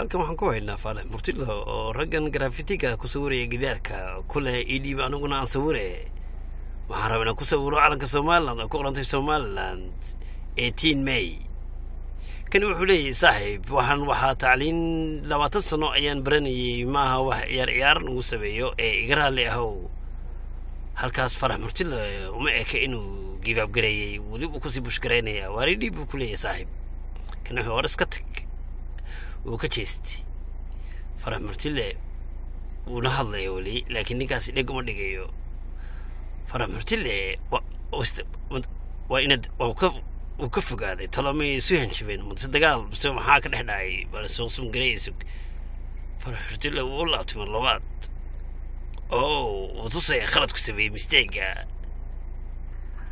Halkan waxaan ku haynaa Faalax Murtilo oo raggan grafitiga ku sawiraya gidaarka kule ii dhiib, aniguna aan sawire. Waxaan rabaa inaan ku sawiro calanka Somaliland oo ku qorantay Somaliland 18 May. Kani wuxuu leeyahay, saaxiib, waxaan waxaa tacliin 20 sano ayaan baranayay, maaha wax ciyaar ciyaar ugu sameeyo ee iga raalli ahow. Halkaas Farax Murtilo uma eka inuu gibaab gareeyey, weli uu kusii bushgaraynaya. Waari dhiib buu ku leeyahay saaxiib. Kani wuxuu hor iska tag, wuu ka jeestay. Farax Murtile wuuna hadlaya weli, laakiin ninkaasi dheg uma dhigayo. Farax Murtile waa inaad wuu ka fogaaday. Tolomay isu hanjabeen mase dagaal mase maxaa ka dhex dhacay? Bal soo sumgareeya sug. Farax Murtile wuu u laabtay mar labaad oo wuu tusaya khaladku sameeyey, mistega.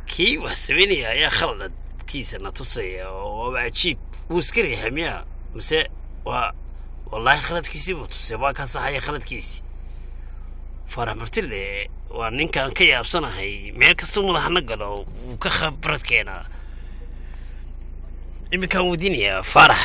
Kii wax sameynaya ayaa khaladkiisa na tusaya oo waaba cajiib. Wuu iska riixay miya mise waa wallaahi khaladkiisii buu tusay, waa ka saxaya khaladkiisi. Farax Murtile waa ninkaan ka yaabsanahay, meel kastuu madaxna galo wuu ka khabrad keenaa. Iminkaan weydiinayaa Faarax.